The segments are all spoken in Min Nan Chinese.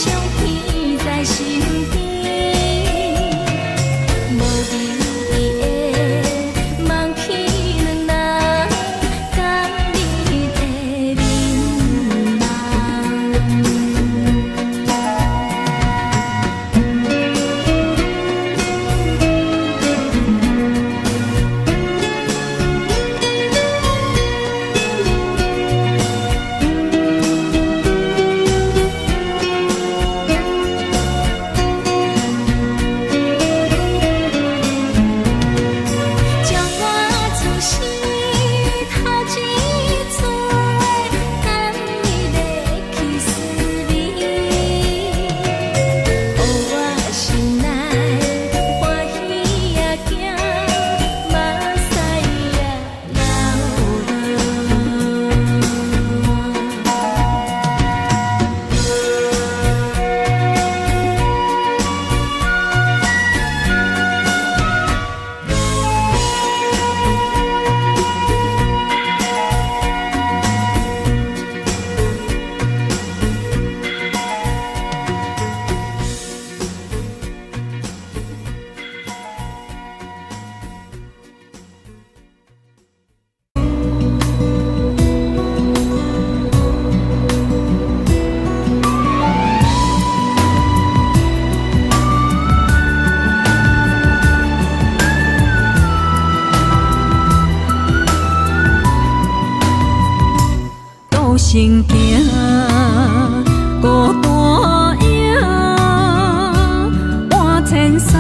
相片在身邊，無美麗的夢片兩人，感你的面目。將我從心頭一撮，等你的去思味，予我心內歡喜仔驚，目屎仔流落。孤身行，孤單影，搬千山，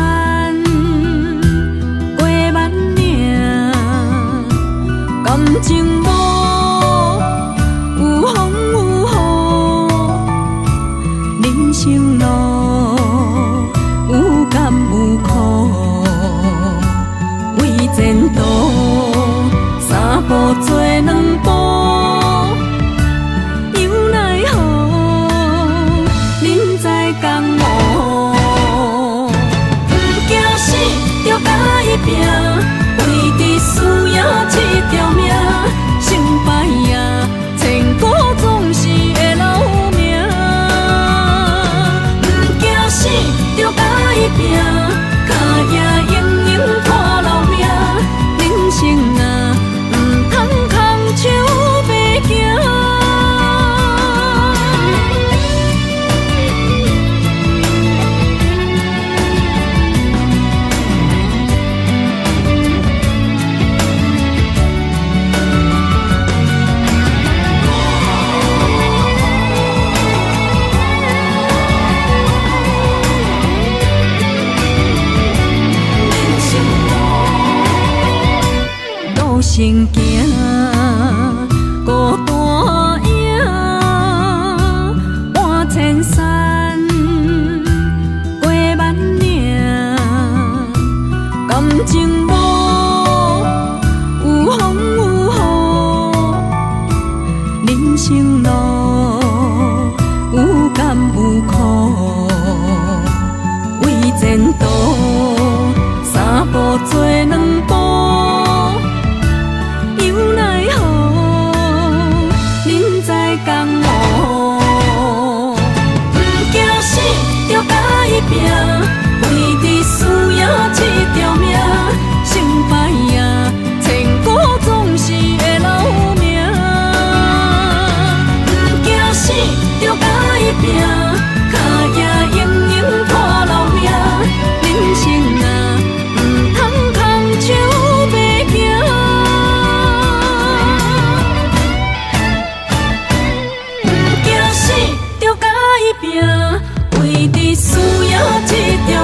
過萬嶺，感情無有風有雨，人生路有甘有苦，為前途三步做兩步。又奈何，人在江湖，毋驚死，著共伊拚，為著輸贏這條命，成敗啊，千古總是會留名。毋驚死，著共伊拚，跤跡永永看留名。人生啊，毋通空手白行。人生路，孤身行，孤單影，搬千山，過萬嶺，感情無有風有雨，人生路有甘有苦，為前途三步做兩步。又奈何，人在江湖，毋驚死，著共伊拚，為著輸贏這條命，成敗啊，千古總是會留名。毋驚死，著共伊拚，跤跡永永看留名。人生啊，毋通空手白行。毋驚死，著共伊拚，為著輸贏這條命。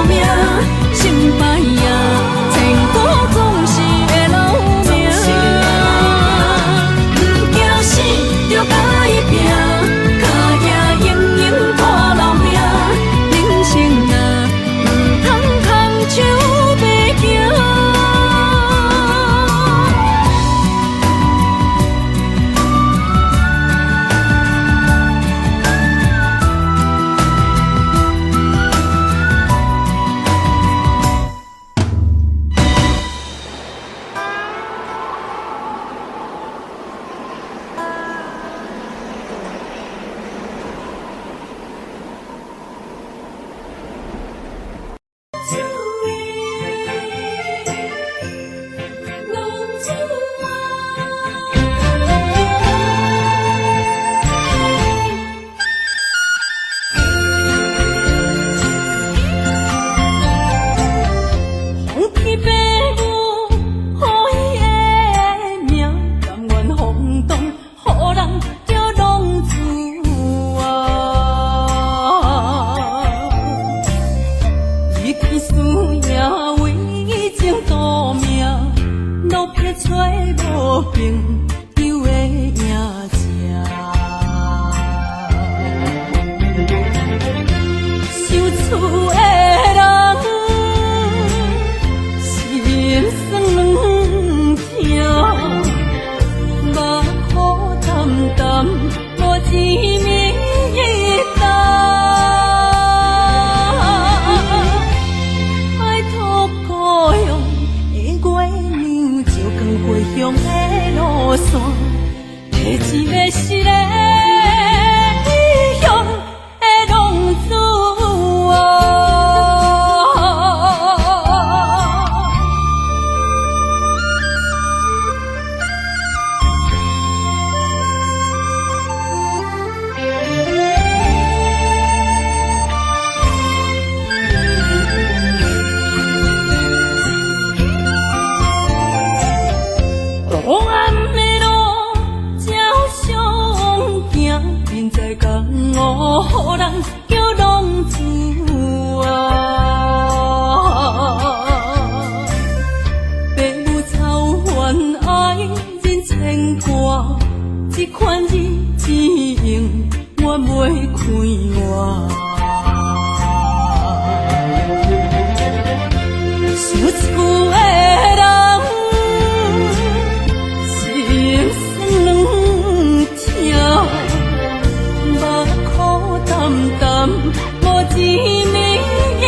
一暝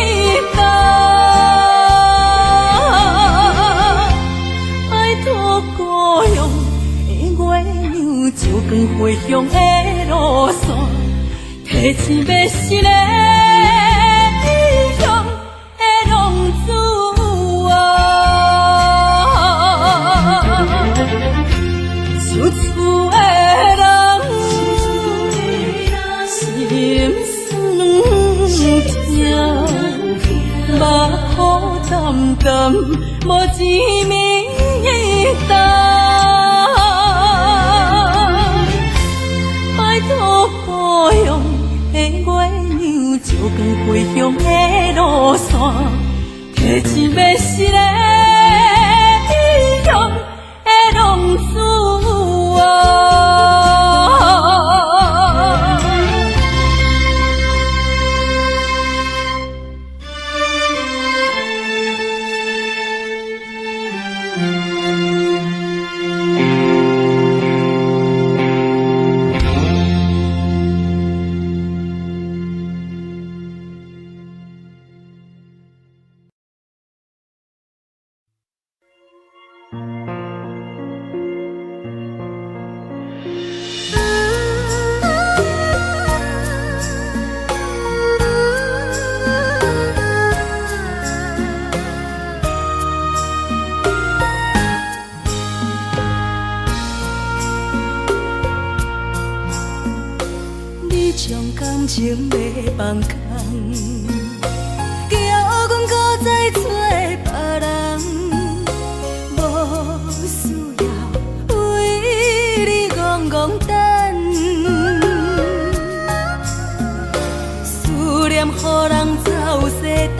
冬。拜託故鄉的月娘，照光回鄉的路線，提錢欲死的異鄉的浪子啊！想厝的人，心酸疼，目苦澹澹，無一暝冬。拜託故鄉的月娘，照光回鄉的路線，提錢欲死的異鄉的浪子啊！你將感情欲放空，叫阮閣再找別人，無需要為你戇戇等，思念予人走西東，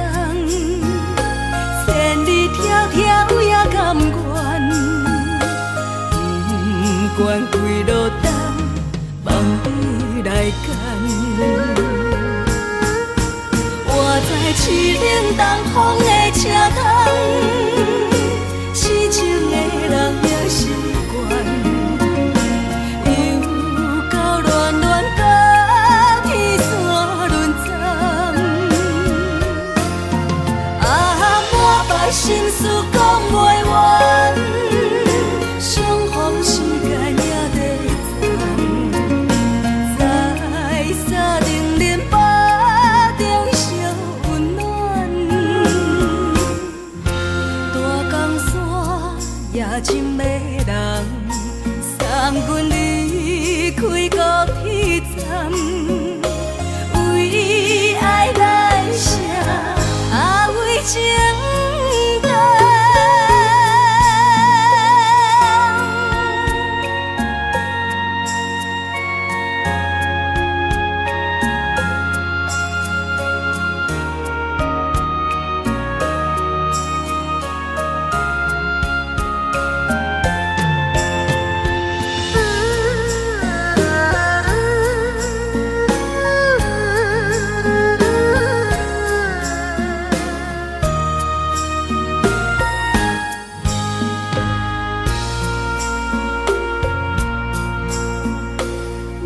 千里迢迢也甘願，不管幾落冬，放你來揀。我知凄冷東風的車窗，痴情的人也習慣，又到暖暖甲天山轮转，啊，满腹心事講袂完，相逢時間也短暫，在三重林腹中相溫暖，大江山也真迷人，送阮離開高鐵站，為愛來寫，啊為情等。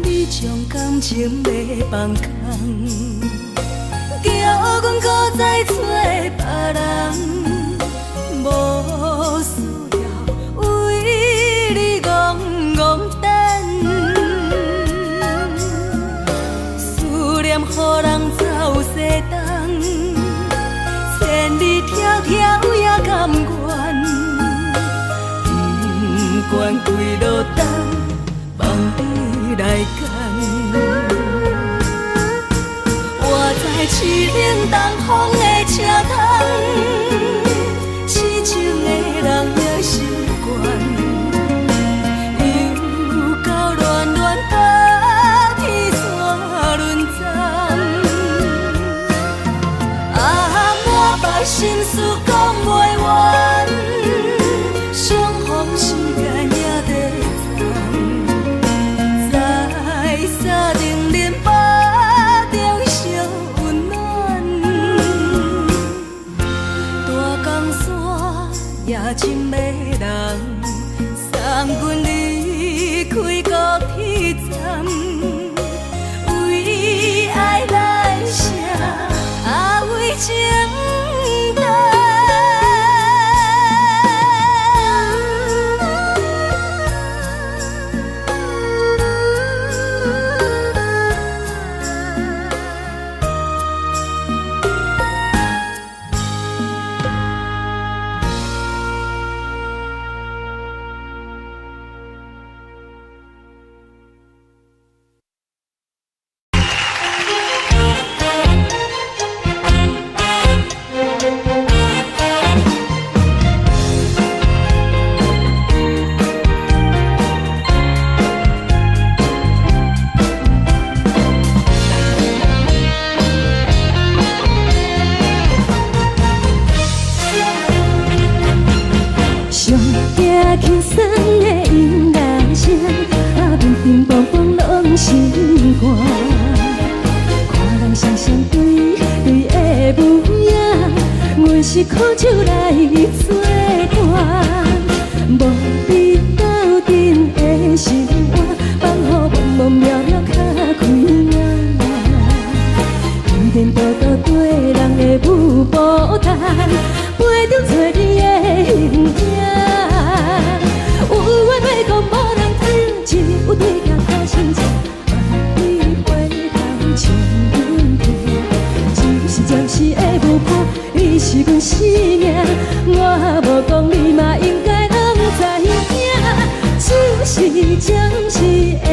你將感情欲放空，叫阮閣再找別人，無需要為你戇戇等，思念予人走西東，千里迢迢也甘願，不管幾落冬，放你來揀。我知凄冷東風的車窗，痴情的人也習慣，又到暖暖甲天山轮转，啊，滿腹心事講袂完，相逢時間也短暫，在三重林腹中相溫暖，大江山也真迷人，送阮離開高鐵站，為愛來寫，是苦酒來做伴，無比鬥陣的生活，放予茫茫渺渺較開眼。天天倒倒對人的舞步單，陪著找你的形影。有話欲講無人聽，只有對鏡看心情。萬里回頭像阮聽，只是暫時的舞伴，你是阮生命。我無講你嘛應該攏知影，只是暫時的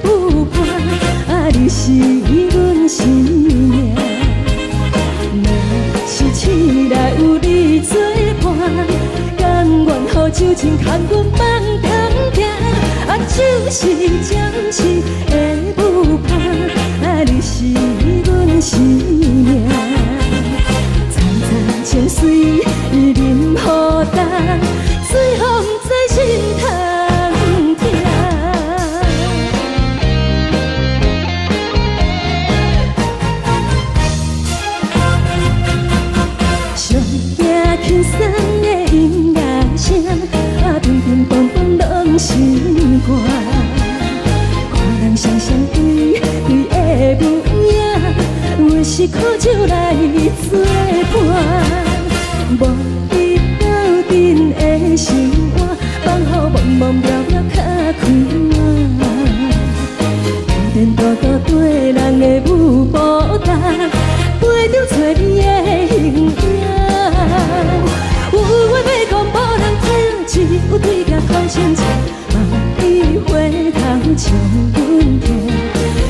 舞伴，啊，你是阮生命。若是醒來有你做伴，甘願予酒精牽阮放長行，啊，只是暫時的舞伴，啊，你是阮生命。層層情隨淋雨重，最予毋知心通疼。上驚輕鬆的音樂聲，啊，乒乒乓乓攏心肝。看人雙雙對對的舞影，阮是苦酒來做伴，無比鬥陣的生活，放予茫茫渺渺較開眼。天天倒倒對人的舞步重，陪著找你的形影。有話欲講無人聽，只有對鏡看心情。萬里回頭像阮聽，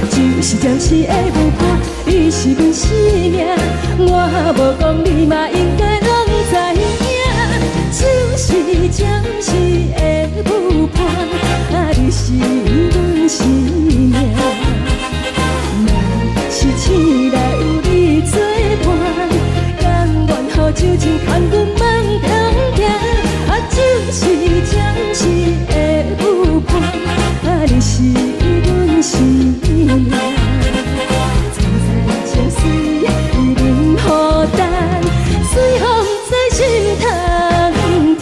只是暫時的舞伴，你是阮生命。我無講你嘛應該攏知影，只是暫時的舞伴，啊，你是阮生命。若是醒來有你做伴，甘願予酒精牽阮放長行，啊，只是暫時的舞伴，啊，你是阮生命。層層情隨淋雨重，最予毋知心通疼。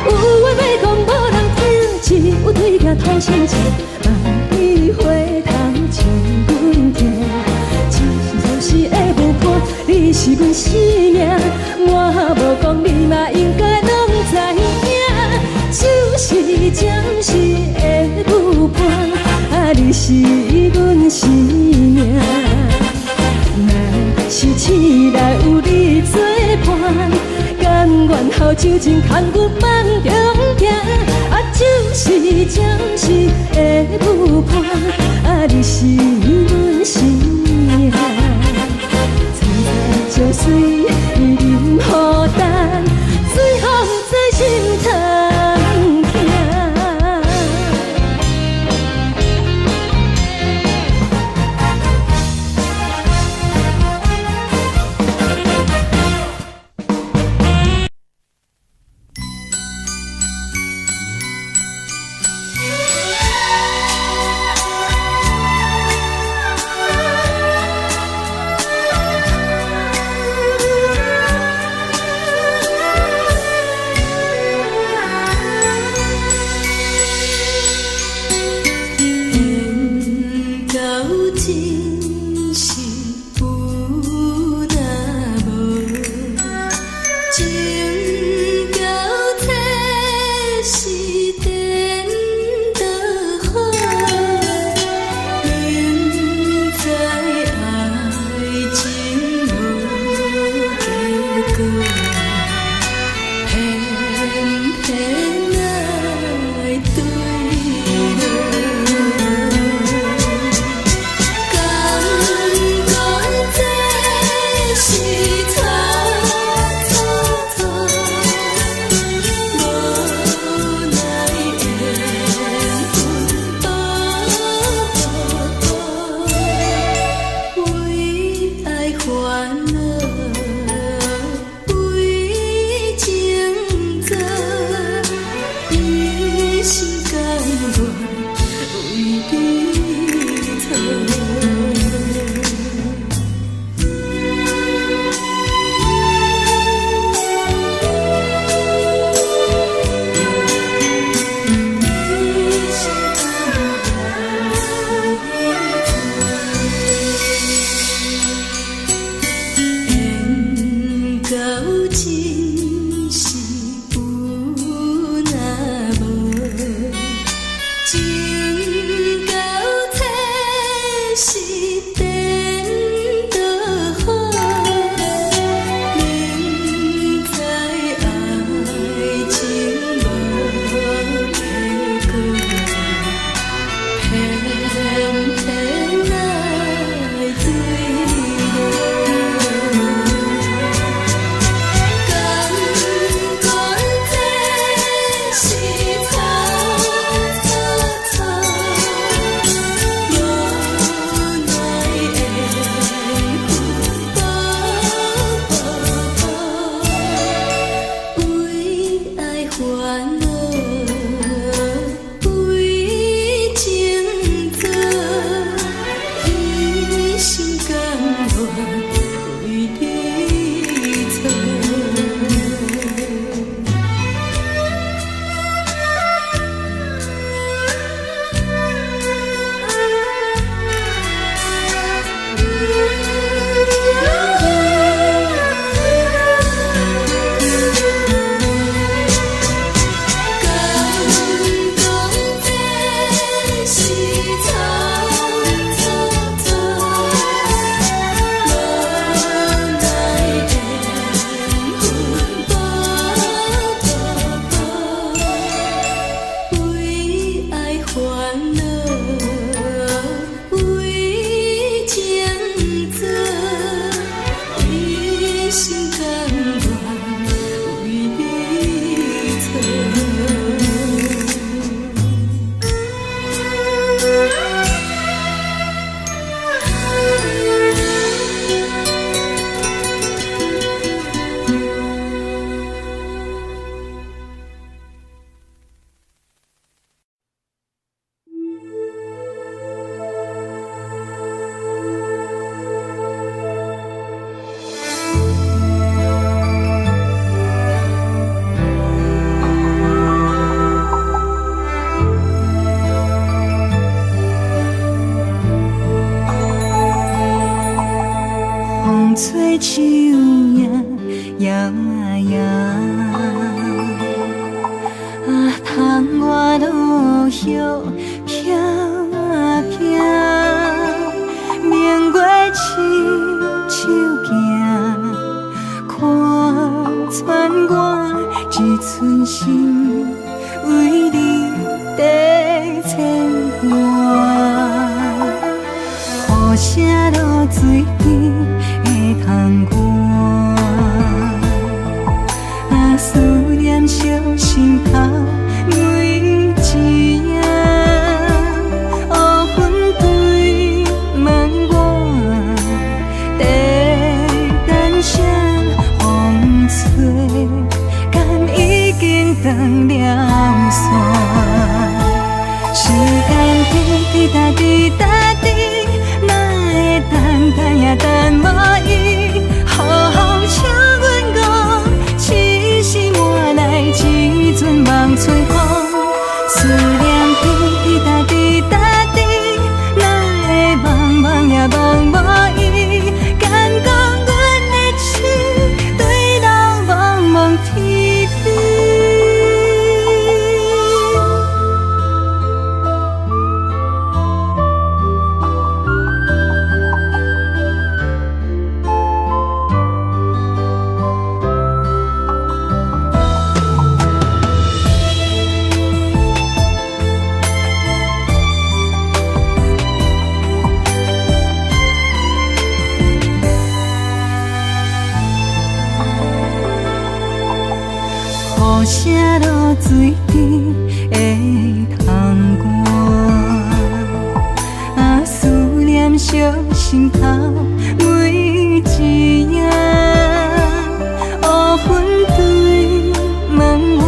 有話欲講無人聽，只有對鏡吐心情。萬里回頭像阮聽，只是暫時的舞伴，你是阮生命。我無講你嘛應該攏知影，只是暫時的舞伴，啊，你是阮生命。若是醒來有你做伴，甘願予酒精牽阮放長行，啊，只是暫時的舞伴，啊，你是阮生命。層層情隨淋雨重，最予毋知心通疼。缘到真是有若無，情到這是顛倒好，明知愛情無結果，偏偏愛對落。感覺這是錯錯錯，無奈緣分步步，為愛煩惱。為你做。敢講這是草草草，無奈緣分薄薄薄，為愛煩惱，為情做，一心甘願為你做。風吹樹影搖啊搖，啊，窗外落葉飄啊飄，明月親手行，看穿我一寸心，為你在牽掛。雨聲落水边的窗外，啊，思念燒心頭每一夜，烏雲對問我，在等啥？風吹，敢已經斷了線？時間滴滴答滴答滴，哪會等等也等無伊？予風笑阮戇，痴心換來一陣梦吹風。思念滴滴答滴答滴，哪會茫茫也茫無伊？敢講阮的痴對人茫茫天邊。雨聲落水边的窗外，啊，思念燒心頭每一夜，烏雲對問我，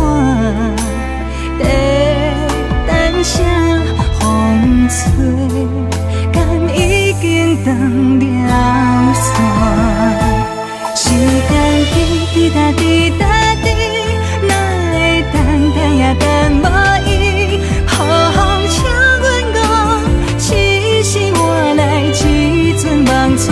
在等啥？風吹，敢已經斷了線？時間滴滴答滴答滴，哪會等等也等無伊？予風笑阮戇，痴心換來一陣夢吹風。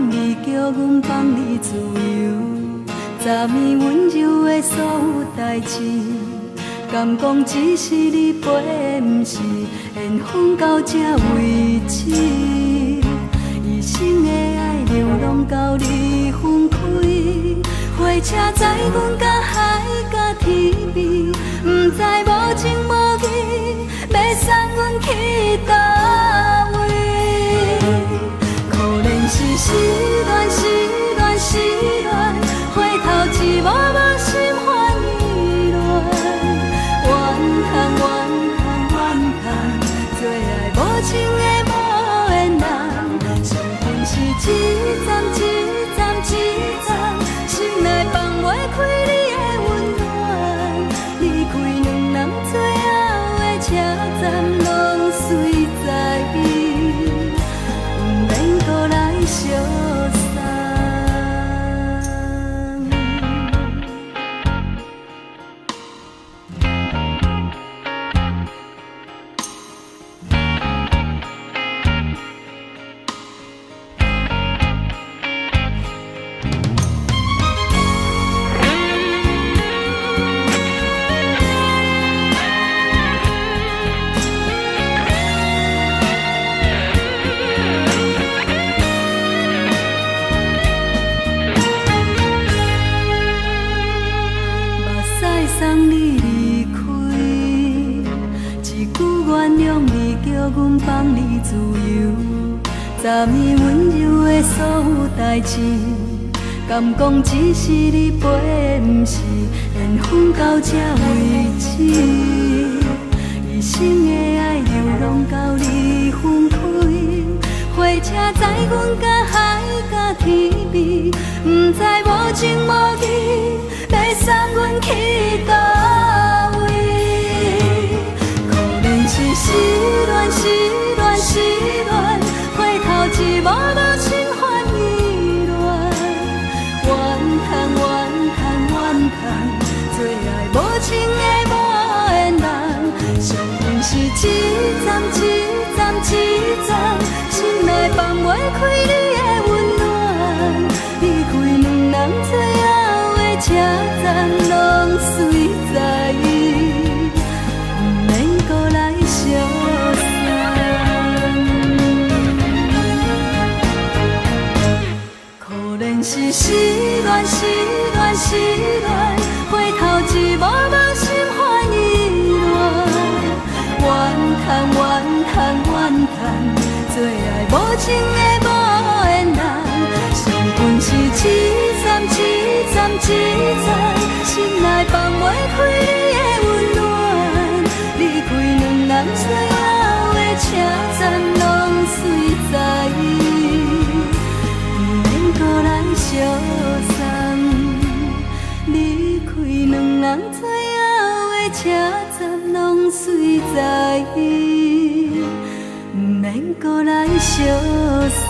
你叫阮放你自由，昨暝温柔的所有代誌，敢講只是你陪，毋是緣分到這為止。一生的愛流浪到你分開，火車載阮到海角天邊，毋知無情無義，欲送阮去佗位。可憐是失戀，失戀，失戀，回頭一幕幕心煩意亂。怨嘆怨嘆怨嘆，做愛無情的無緣人，上恨是一站一站一站，心內放袂開你的溫暖。離開兩人最後的車站，攏隨在伊，毋免閣來相送。目屎送你離開，一句原諒你叫阮放你自由。昨暝溫柔的所有代誌，敢講只是你陪，毋是緣分到這為止。一生的愛流浪到你分開，火車載阮到海角天邊，毋知無情無義，欲送阮去佗位。可憐是失戀，失戀，失戀，回頭一幕幕心煩意亂。怨嘆怨嘆怨嘆，做愛無情的無緣人，上恨是一站一站一站，心內放袂開你的溫暖。離開兩人最後的車站，攏隨在伊，毋免閣來相送。可憐是失戀，失戀，失戀，回頭一幕幕心煩意亂。怨嘆怨嘆怨嘆，做愛無情的無緣人，上恨是一站一站一站，心內放袂開你的溫暖。離開兩人最後的車站，攏隨在伊，毋免閣來相送。離開兩人最後的車站，攏隨在伊，毋免閣來相送。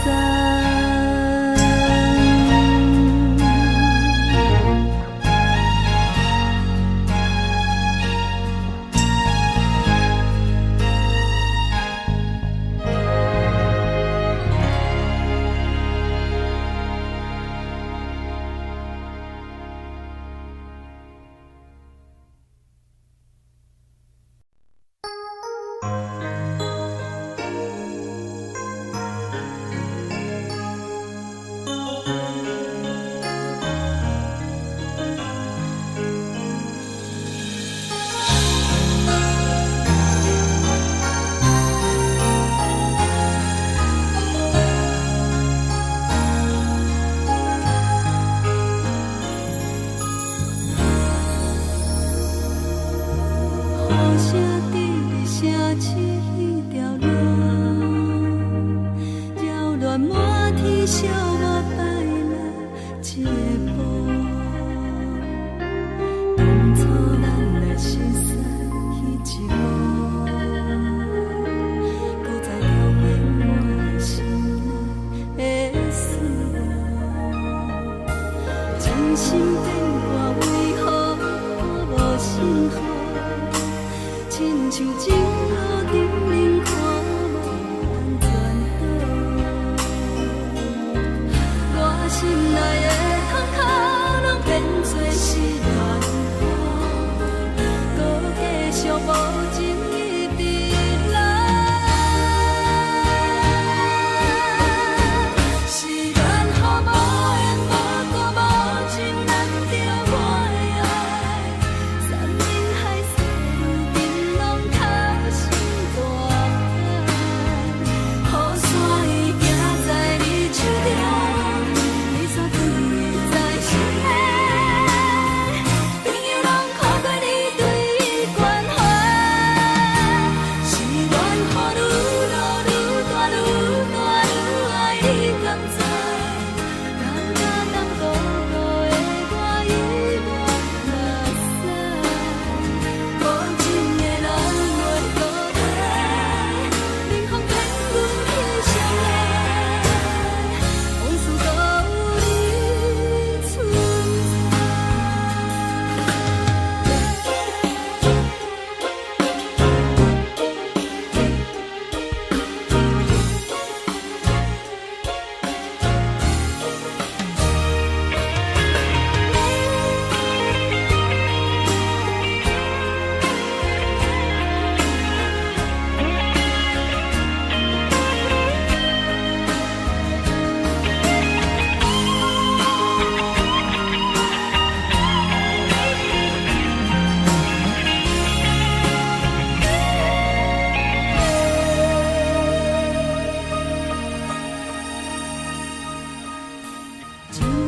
雨聲佇咧城市彼條路，擾亂滿天小我擺來一步。當初咱來熟似彼一幕，閣再重演我心內的思慕。真心變卦，為何我無信號？親像情路沉淪，看無通轉倒。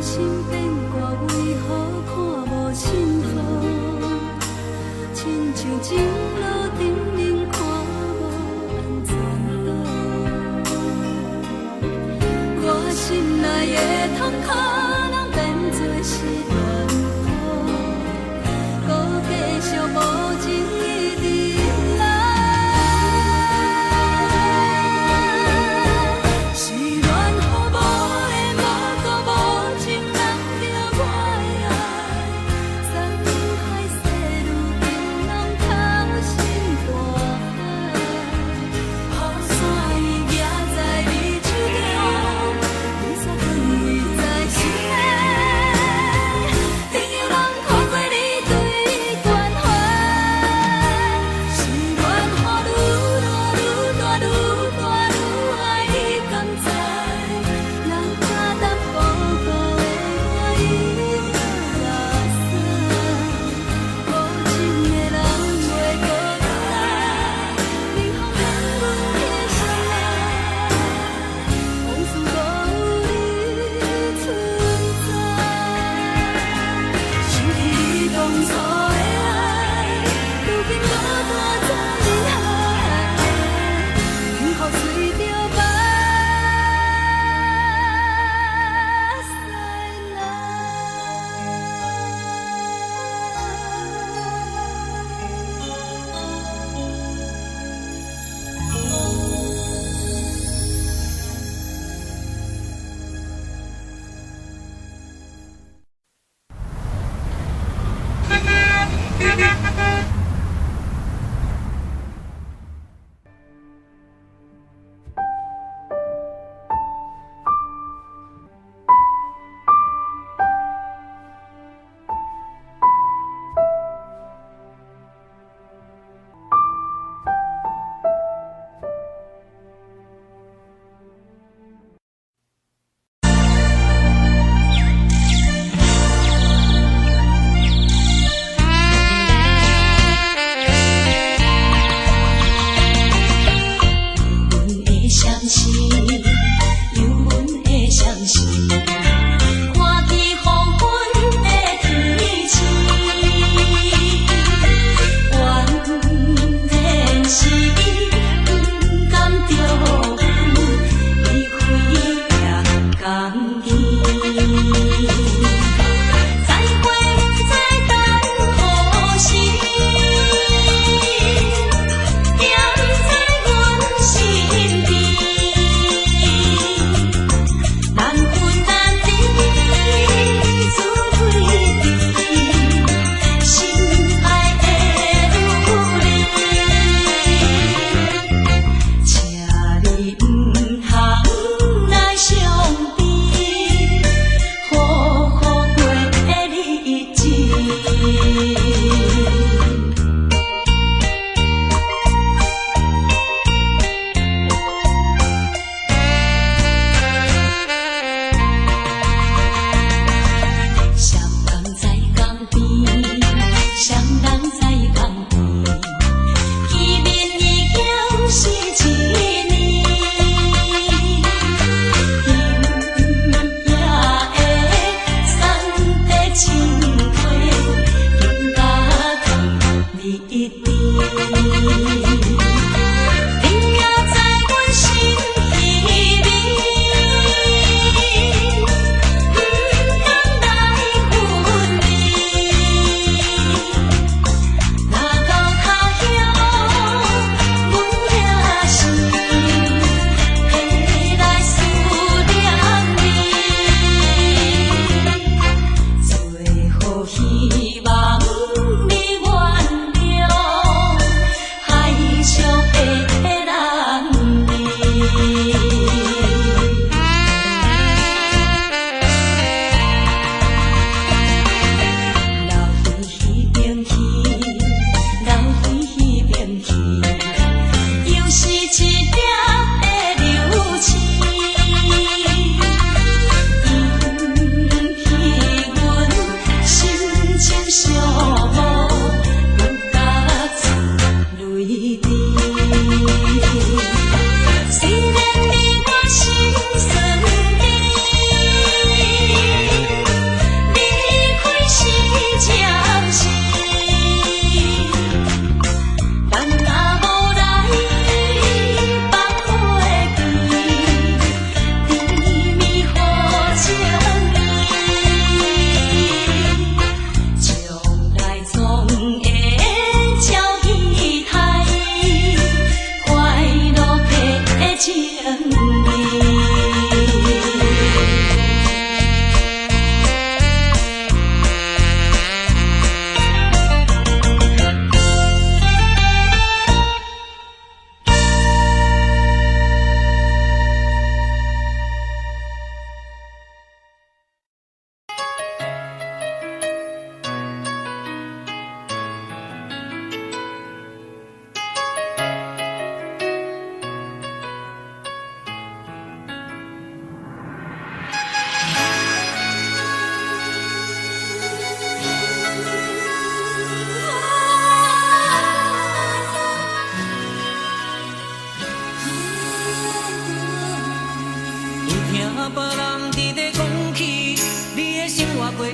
心變卦為何看無信號？親像情路頂面看無安全島。我心內的痛可能變做是亂雨，閣繼續無情一直來。是亂雨無緣無故無情人著我的愛，山盟海誓如今攏偷笑。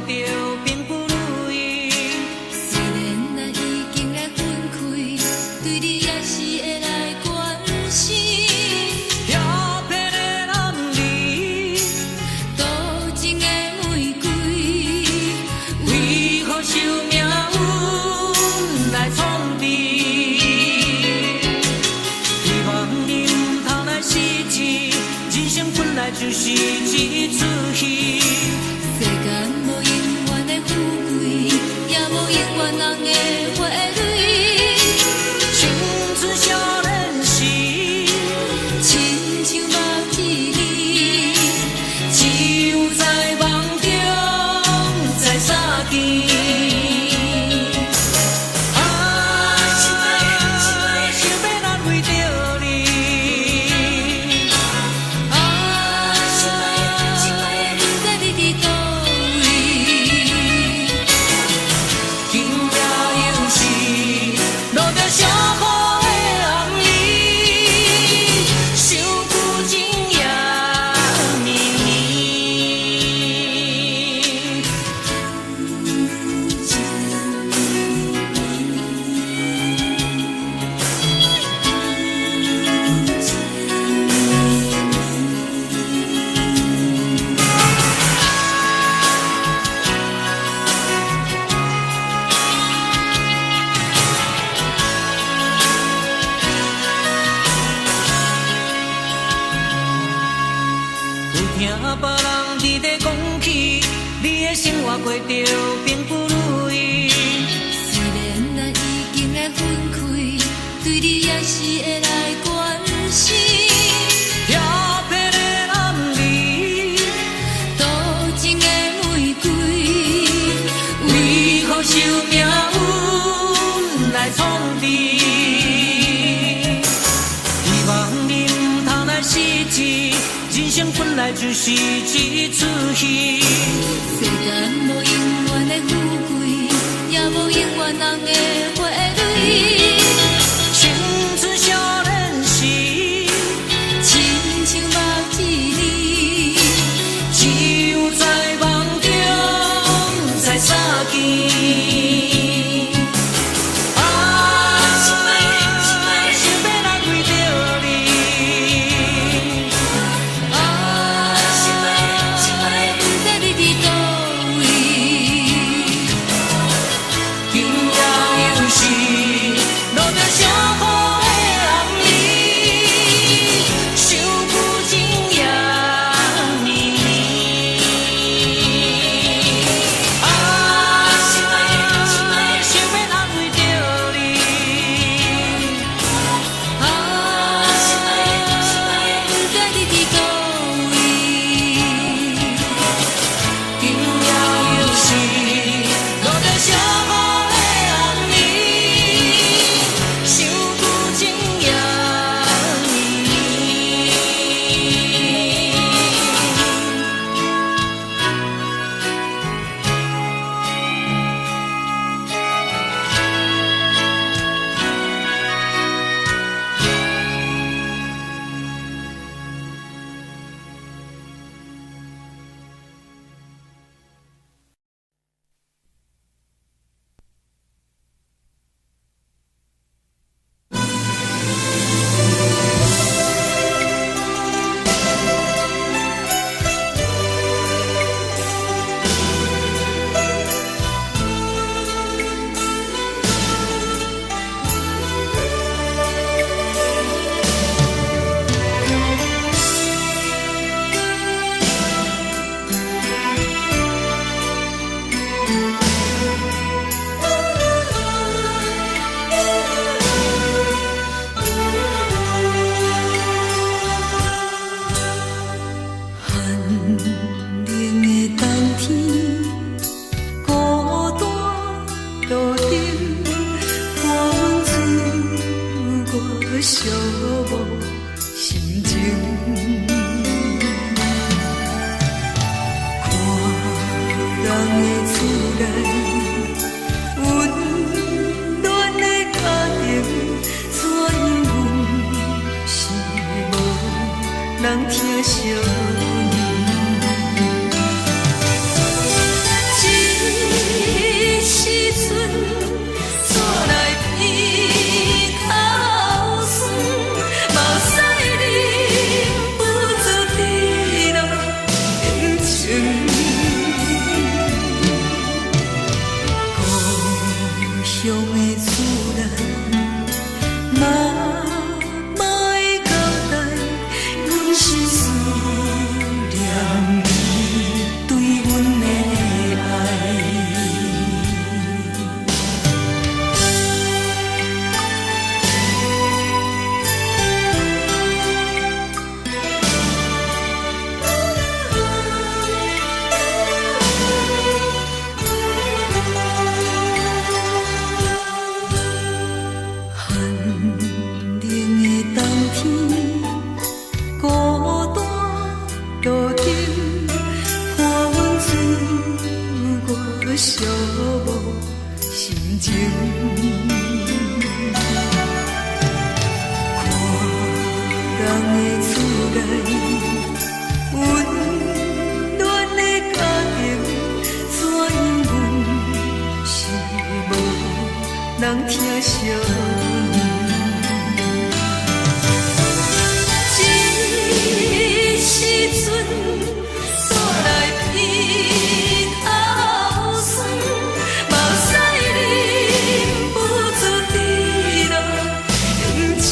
着並不如意。雖然咱已經來分開，對你也是會來關心。調皮的男兒，多情的玫瑰，為何受命運來創治？希望你毋通來失志，人生本來就是一齣戲。世間無永遠的富貴，也無永遠人的花蕊。青春少年時，親像目一暝，只有在夢中再相見。啊，想欲難為著你。啊，毋知你佇佗位。今夜又是落著小雨的暗暝，想舊情也綿綿。有聽別人佇咧講起，你的生活過著並不如意。雖然咱已經來分開，對你也是會來關心。調皮的男兒，多情的玫瑰，為何受命運來創治？希望你毋通來失志，人生本來就是一齣戲。世間無永遠的富貴，也無永遠人的花蕊。青春少年時，親像目一暝，只有在夢中才相見。啊，想欲難為著你。啊，毋知你佇佗位。今夜又是落著小雨的暗暝，想舊情也綿綿。啊，想欲安慰著你。啊，毋知你佇佗位。今夜又是落著小雨的暗暝，想舊情也綿綿。寒冷的冬天，孤單路燈，伴阮出外寂寞心情。看人的厝內，溫暖的家庭，怎樣阮是無人疼惜阮。一寂寞心情。看人的厝內，溫暖的家庭，怎樣阮是無人疼惜阮。這時陣煞來鼻頭酸，目屎忍不住滴落眼睛。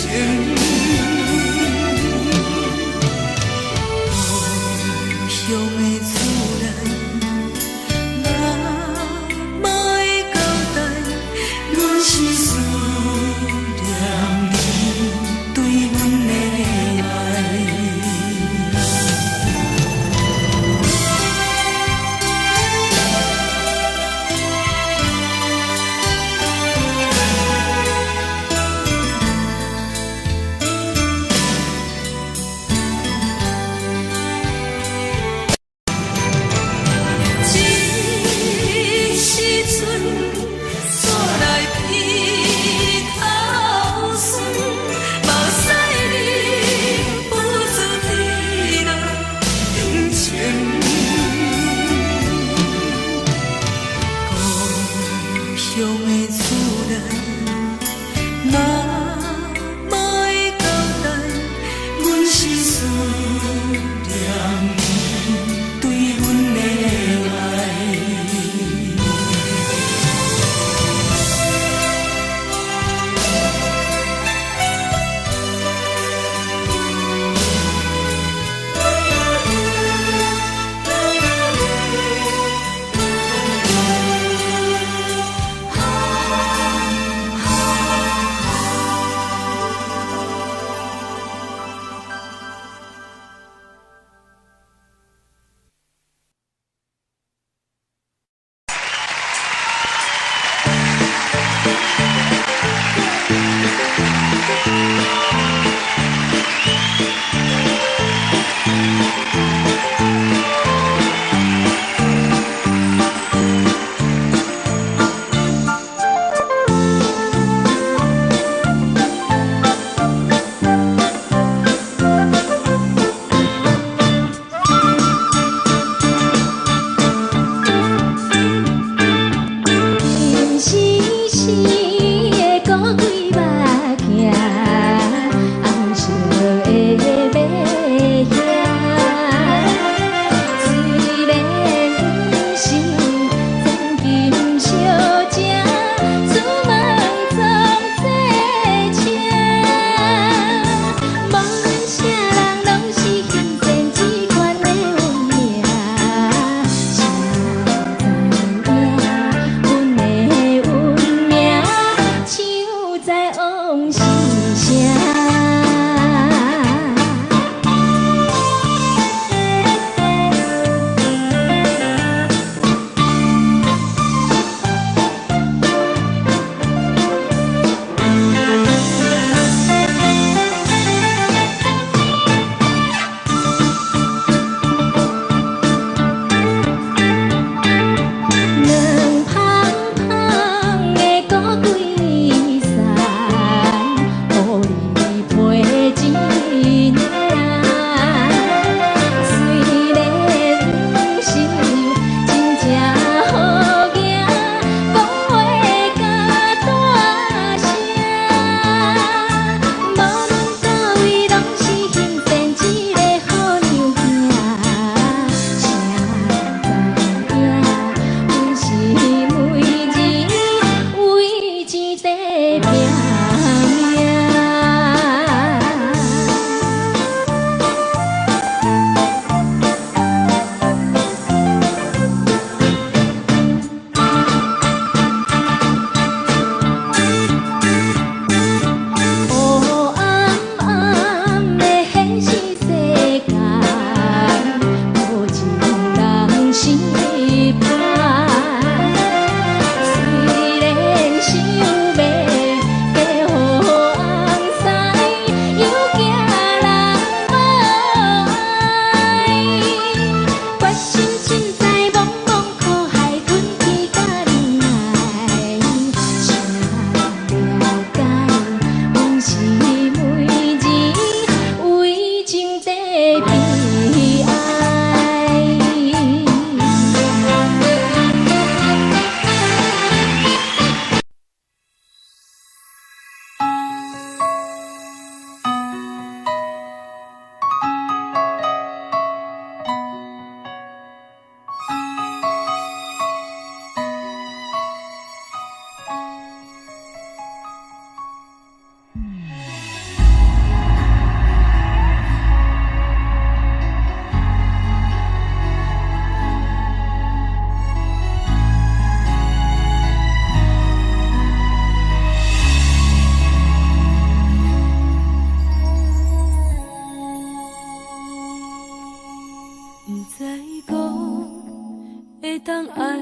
會當愛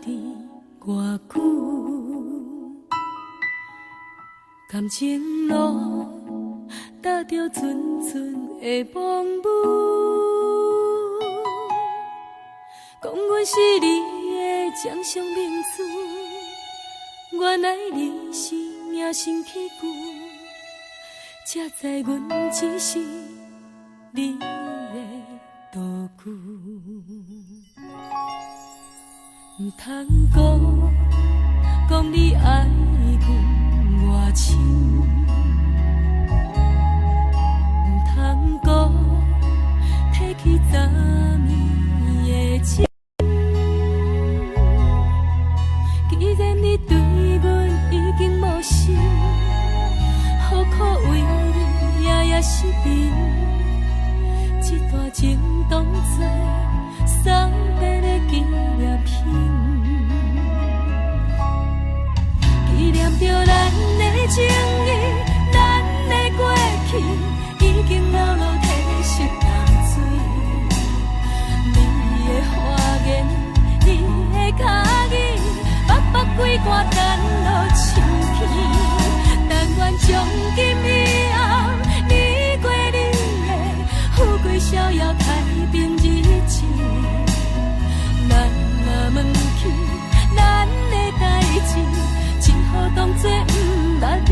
你偌久？感情路踏著陣陣的風雨，講阮是你的掌上明珠，原來你是命生器具，才知阮只是你的道具。毋通閣講你愛阮偌深，毋通閣提起昨暝的情。既然你對阮已經無心，何苦為你夜夜失眠？這段情當作送別的紀念品，紀念著咱的情誼，咱的過去，已經流落褪色淡水。你的花言，你的跤語，目目規寒等落深去。但願從今以後，你過你的，富貴逍遙太平日子。咱若問起咱的代誌，只好當作毋捌你。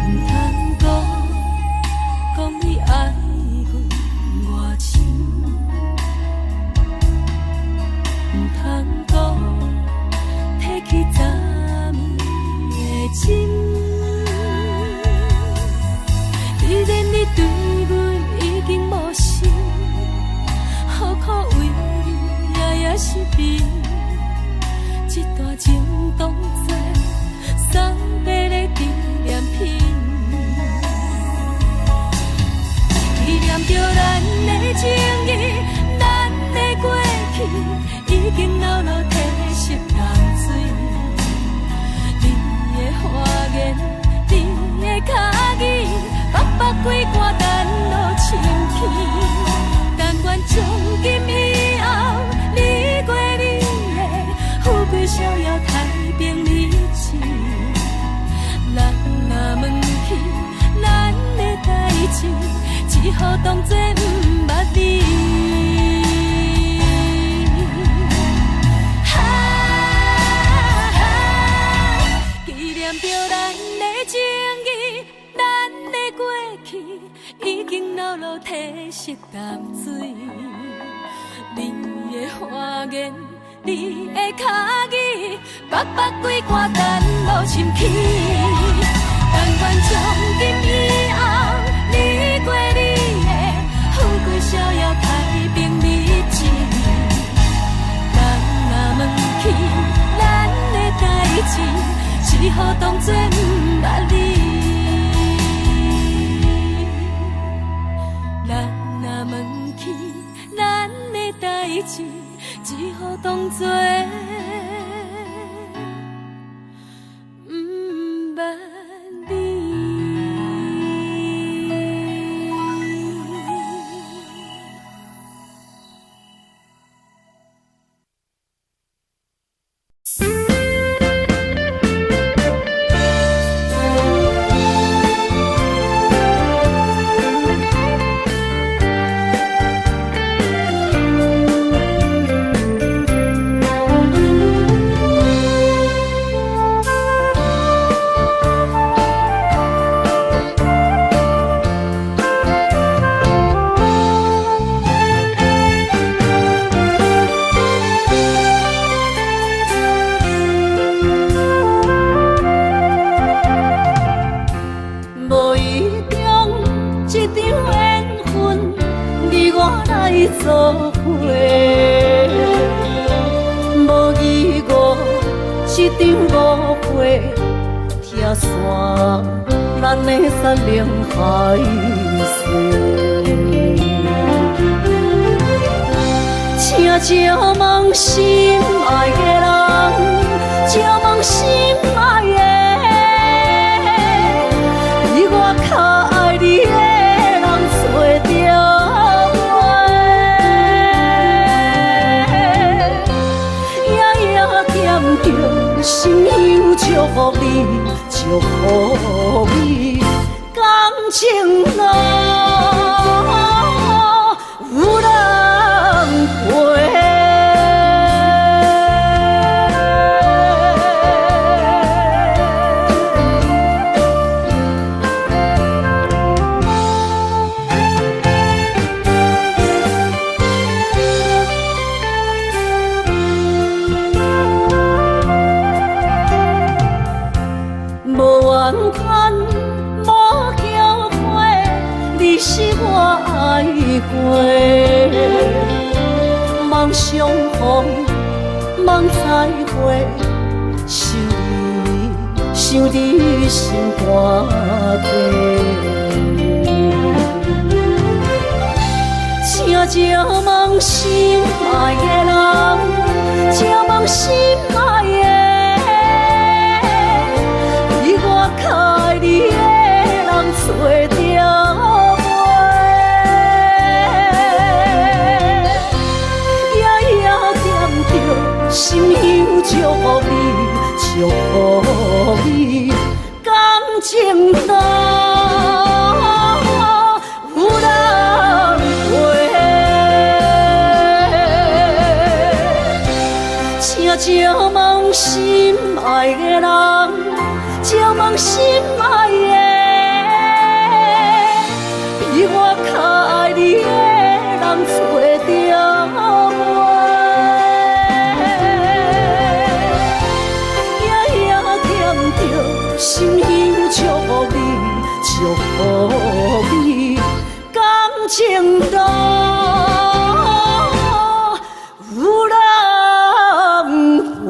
毋通閣講你愛阮偌深，毋通閣提起昨暝的情。既然你對阮已經無心，何苦為你夜夜失眠？這段情當作送別的紀念品，紀念著咱的情誼，咱的過去，已經流落褪色淡水。你的花言，你的跤語，目目規寒等落深去。但願從今以後，你過你的，富貴逍遙太平日子。人若問起咱的代誌，只好當作毋捌你。啊，紀念著咱的情誼，咱的過去，已經流落褪色淡水。你的花言，你的跤語，目目規寒等落深去。但願從今以後，你過你的，富貴逍遙太平日子。人若問起咱的代誌，只好當作毋捌你。人若問起咱的代誌，只好當作毋捌你。緣分，你我來做伙。無疑誤，這場誤會，拆散咱的山盟海誓。請借問心愛的人，借問心愛的，比我較愛你的人找著袂？夜夜惦著心香祝福你，祝福你，感情路有人陪。無完全，無後悔，你是我愛過。望相逢，望再會，想你，想你心肝底。請借問心愛的人，借問心愛的，比我較愛你的人找著袂？夜夜惦著心香祝福你，祝福你，感情路有人陪。請借問心愛的人，借問心愛的，比我較愛你的人找著袂？夜夜惦著心香祝福你，祝福你，感情路有人陪。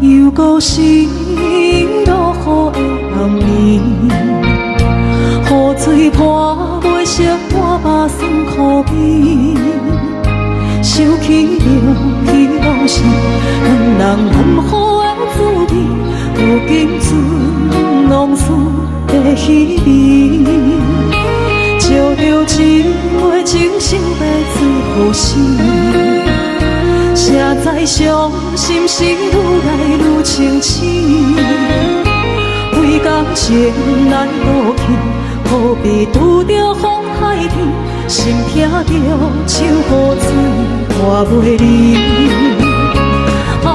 又閣是落雨的暗暝，雨水泼袂熄我目酸苦味。想起著彼往事，两人难好的滋味，如今剩往事的稀微。照著一回情想欲做予死。谁知伤心事愈来愈清醒，为感情咱赌气，好比拄著风海天，心痛著像雨水拖袂离。啊，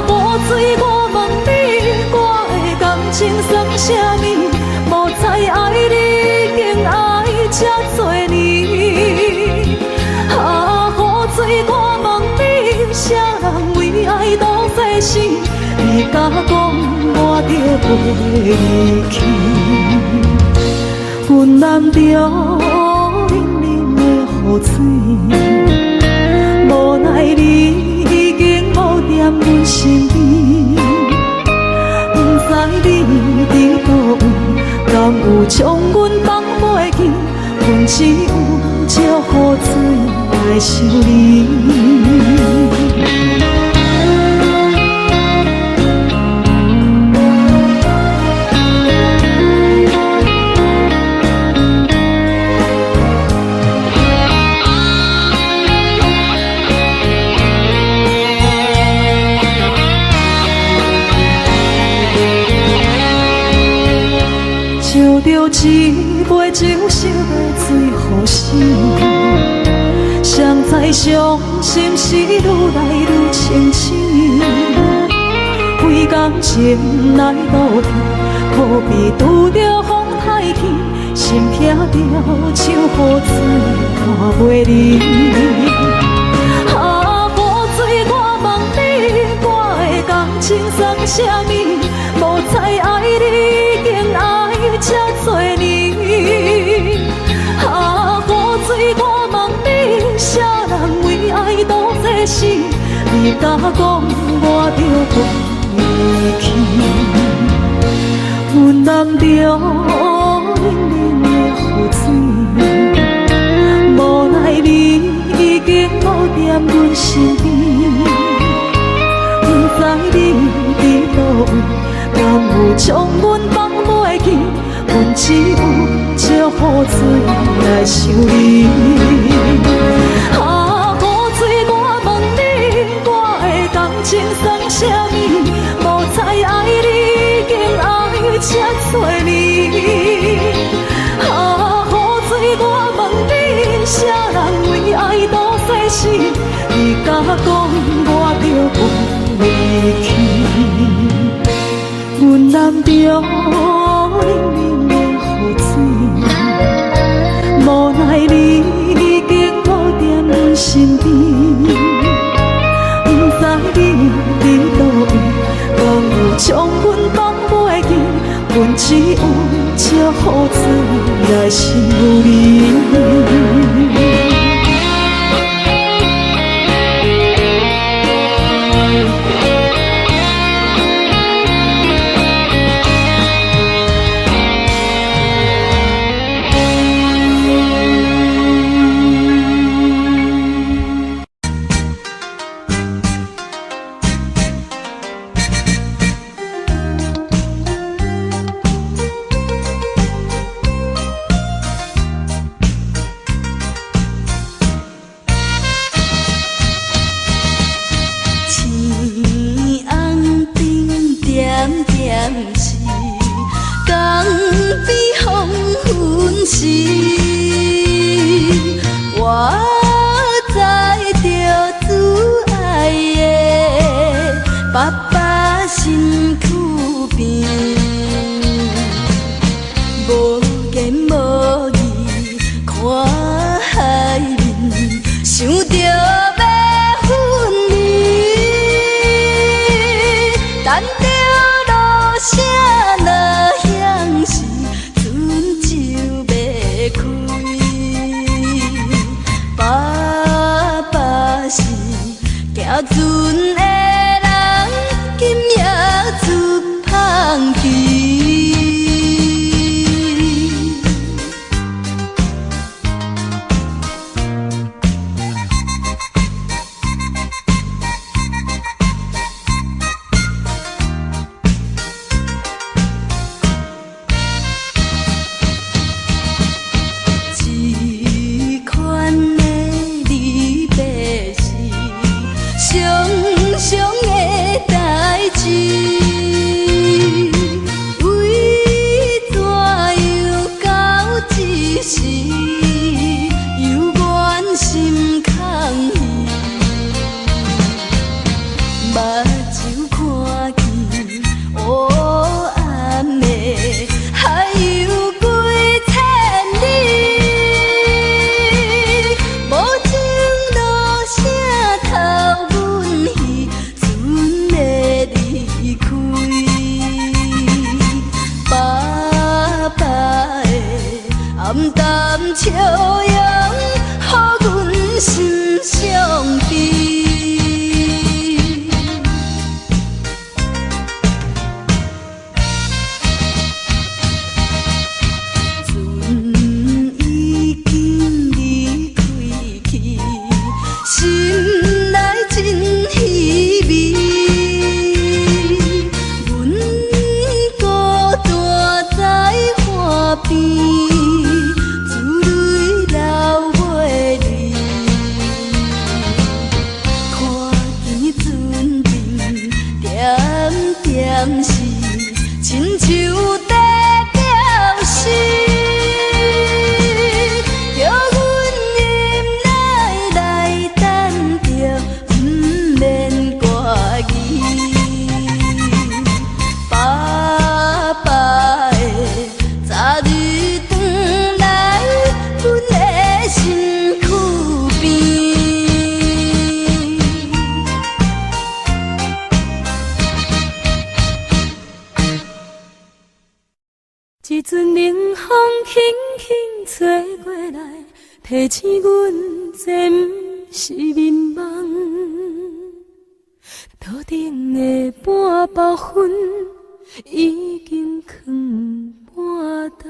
雨水，我問你，我的感情算啥物？無再愛你，已經愛這多年。啊，雨水，我問你，啥人為愛賭生死？你敢講我著袂離去？阮淋著淋淋的雨水，無奈你已經無踮阮身邊，不知你佇佗位，敢有將阮放袂記？阮只有借雨水來想你。想著一杯酒，想欲醉予死。誰知傷心事愈來愈清醒，為感情來賭氣，可比拄著風太天，心疼著像雨水看袂離。啊，雨水，我問你，我的感情算啥物？無知愛你已經愛這多年。啊，雨水，我問你，啥人為愛賭這死？你敢講我著袂去？阮淋著冷冷的雨水，無奈你已經無踮阮身邊。不知你佇佗位，敢有將阮放袂記？阮只有借雨水來想你。啊，雨水，我問你，我的感情算啥物？無知愛你已經愛這多年。啊，雨水，我問你，啥人為愛賭生死？你敢講我著袂去？阮淋著冷冷的雨水，無奈你已經無踮阮身邊。不知你佇佗位，敢有將阮放袂記？阮只有借雨水來想你。青红灯点点是，江边黄昏时，我载著主爱的爸爸身躯边，無言無語看海面，想著欲分離，等著落聲若響時，船就欲開。爸爸是行船的人，今夜出芳期。這款的離別是常常的代誌，為怎樣到這時猶原心空虛？目睭看見烏暗的海洋幾千里，無情落聲頭阮彼船的離開。爸爸的暗淡笑容，予阮心傷悲。船已經離開去，心內真稀微。阮孤單在岸邊，珠淚流袂離。看見船燈點點是，親像在表示。輕輕吹過來，提醒阮這毋是眠夢。桌頂的半包薰已經囥半冬。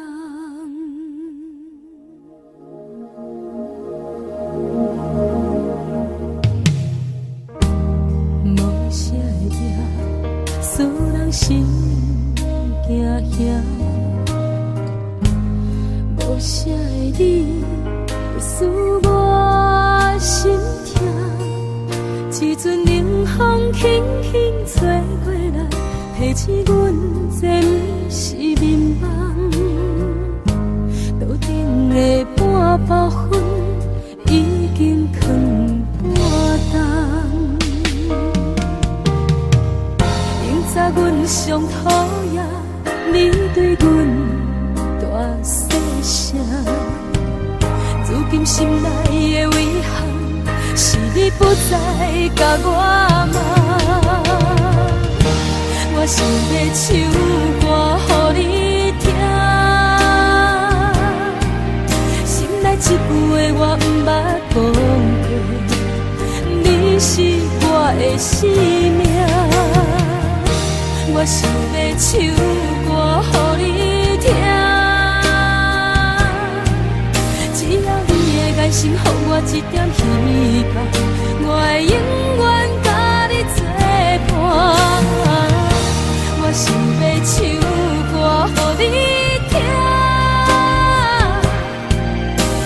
無聲的夜，使人心驚嚇。無聲的你，使我心痛。一陣冷風輕輕吹過來，提醒阮這毋是眠夢。桌頂的半包薰已經囥半冬。永早阮上討厭你對阮大細聲，如今心內的遺憾是你不再共我罵。我想欲唱歌予你聽，心內這句話我毋捌講過，你是我的生命。我想欲唱歌予你聽，只要你的眼神予我一點希望，我會永遠佮你作伴。我想欲唱歌予你聽，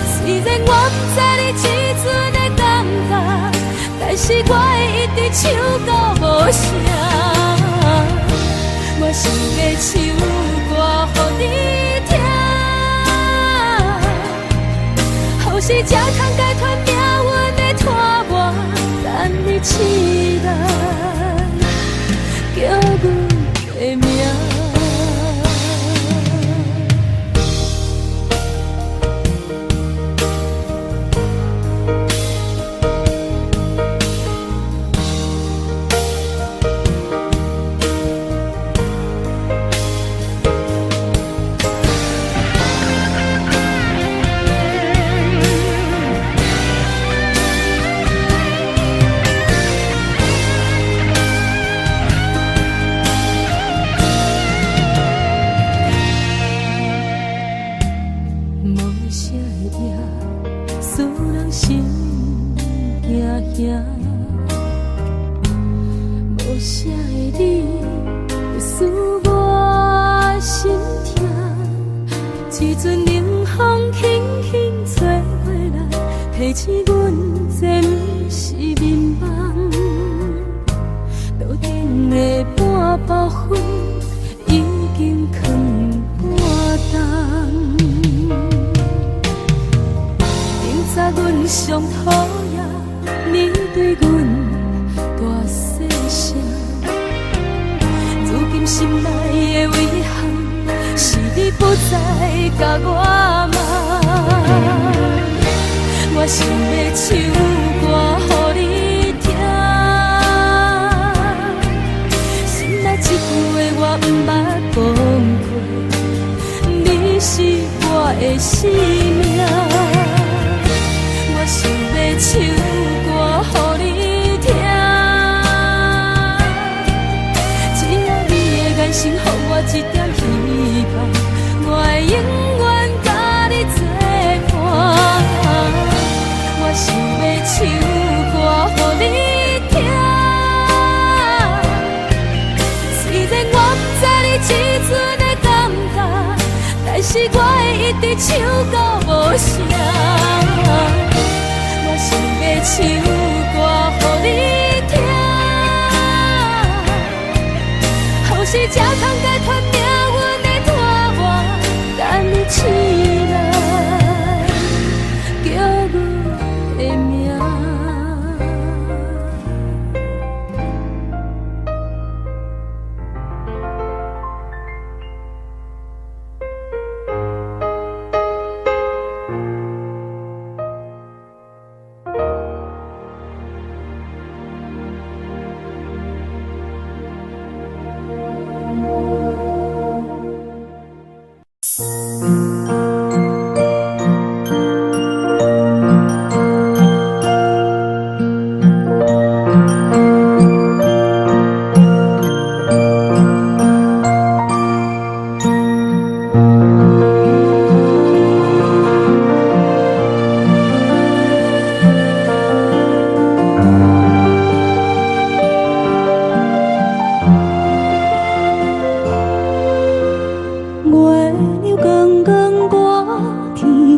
雖然我毋知你這陣的感覺，但是我會一直唱到無聲。我想欲唱歌予你聽，予是才通解脫命運的拖磨，等你醒來，叫阮的名。無聲的夜，使人心驚嚇。無聲的你，使我心痛。一陣冷風輕輕吹過來，提醒阮這毋是眠夢。桌頂的半包薰已經囥半冬。永早阮上討厭你對阮大細聲，如今心內的遺憾是你不再共我罵。我想欲唱歌予你聽，心內這句話我毋捌講過，你是我的生命。我想欲唱歌予你聽，只要你的眼神予我一點希望，我會永遠佮你作伴。我想欲唱歌予你聽，雖然我毋知你這陣的感覺，但是我會一直唱到無聲。我想欲唱歌予你聽，予是才通解脫命運的拖磨，等你醒來，叫阮的名。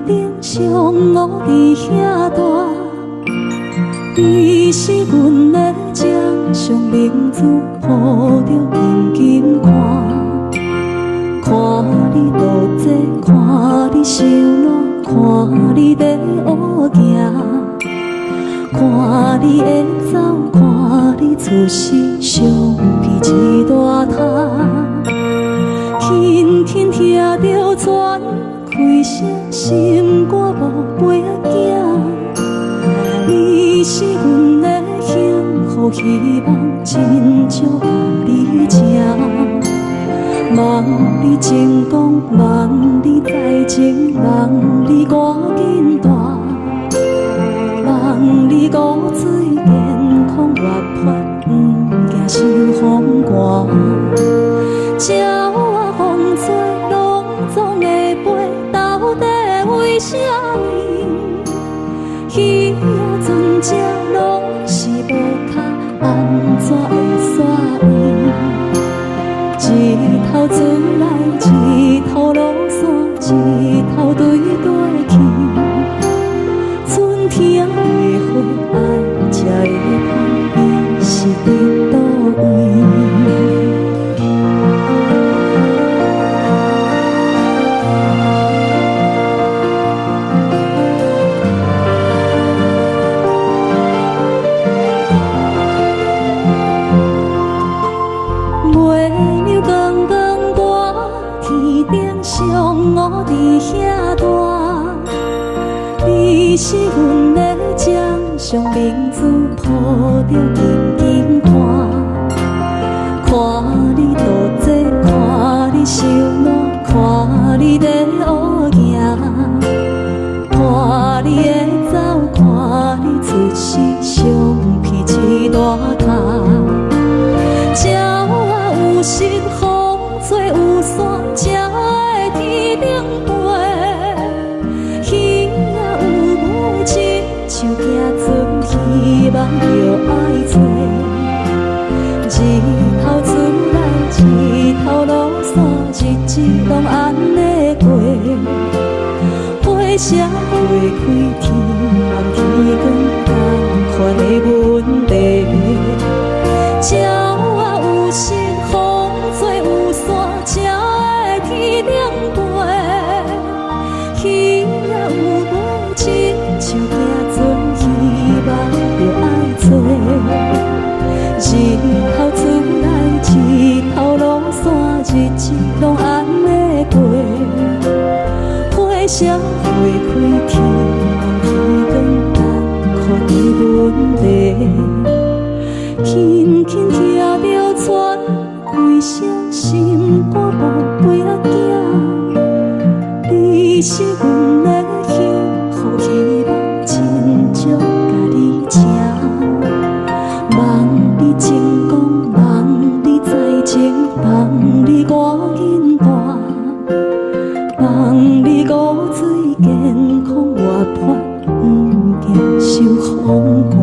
顶上乌伫遐大，你是阮的掌上明珠，抱著紧紧看，看你渡济，看你收烂，看你咧学行，看你会走，看你出世，相片一大摊。轻轻听著船开声，心肝宝贝仔囝，你是阮的幸福希望，真少共你请。望你成功，望你财情，望你赶紧大，望你五水健康活泼，毋惊受风寒。鸟仔风吹，拢总会飞，到底为啥物？鱼仔船只拢是无跤，按怎会煞圆？一头出来，一头落山，一头对过去。春天的花爱才会芳，伊是伫佗位？月娘光光挂天顶上乌伫遐大，你是阮的掌上明珠，抱著紧紧看，看你渡济，看你收烂，看你咧学行，看你会走，看你出世，相片一大摊。鸟仔有心风吹有线，才会天顶飞。鱼仔有尾，亲像行船，希望著爱揣。日头出来，日头落山，日子拢按呢过。花谢花开，天暗天光，仝款的问题。鸟仔有心风吹有线，才会天顶飞。鱼仔有尾，亲像行船，希望著爱揣。日头出来，日头落山，日子拢按呢过。花谢花开，天暗天光，仝款的问题。轻轻听著船开声，心肝宝贝仔囝，你是阮的幸福希望，真少共你请。望你成功，望你财情，望你赶紧大，望你五水健康活泼，毋惊受风寒。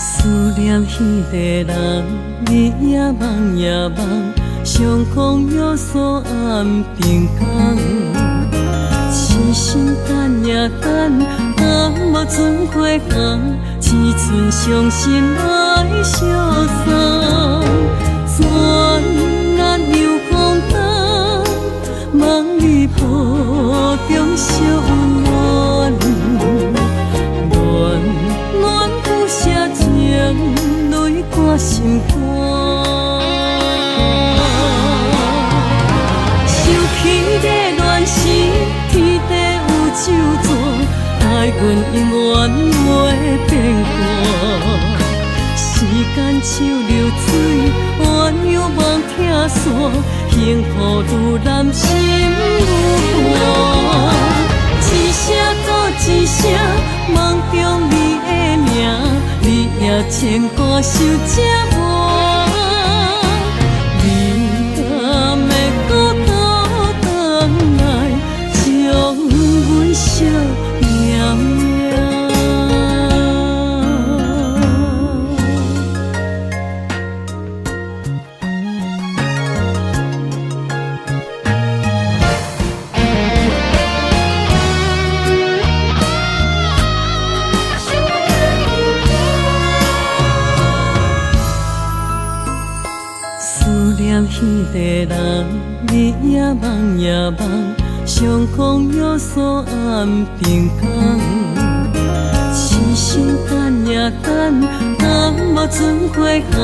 思念彼个人，日也梦也梦，相讲约束暗平工。痴心等呀等，等无准花红，只剩伤心来相送。转眼又空冬，梦里抱中相温暖。心肝。想起的恋时，天地有酒泉，愛阮永遠袂變卦。時間像流水，鴛鴦夢拆散，幸福愈難心愈寒。一聲閣一聲，夢中你的名，日夜牽掛想這晚。你敢會閣倒轉來，將阮惜命命？思念彼个人，日夜夢也夢，相逢約束暗平衡。痴心等呀等，等無准回航，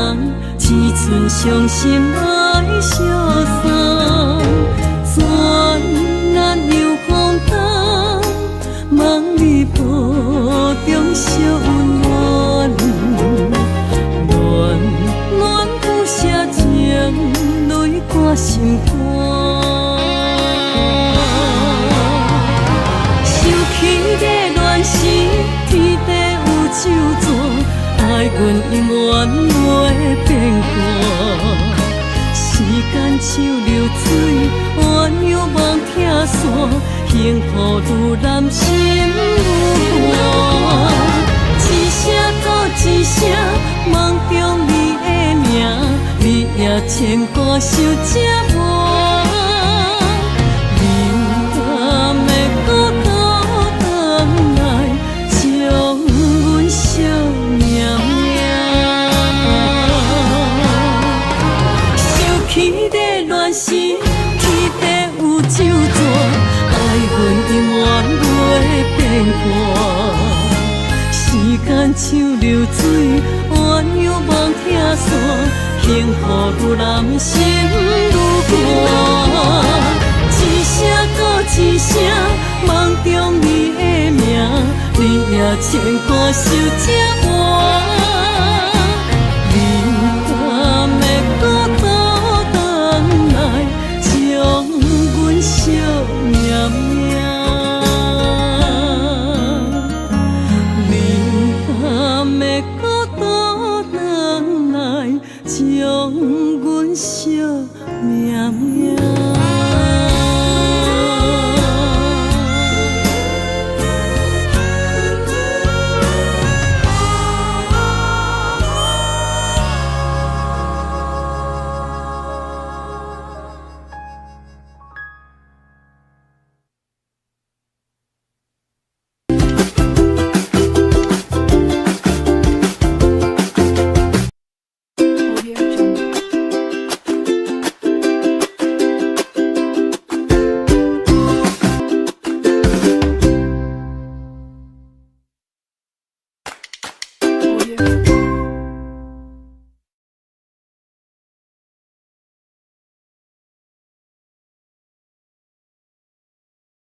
只剩傷心愛相送。轉眼又風冬，夢裡抱中惜溫暖。戀戀不捨情淚掛心肝。想起的戀時，天地有酒泉，愛阮永遠袂變卦。時間像流水，鴛鴦夢拆散，幸福愈難心愈寒。一聲閣一聲，夢中你的名，日夜牽掛想這晚。你敢會閣倒轉來，將阮惜命命？想起的戀時，天地有酒泉，愛阮永遠袂變卦。時間像流水，鴛鴦夢拆散，幸福愈難心愈寒。一聲閣一聲，夢中你的名，日夜牽掛想這晚。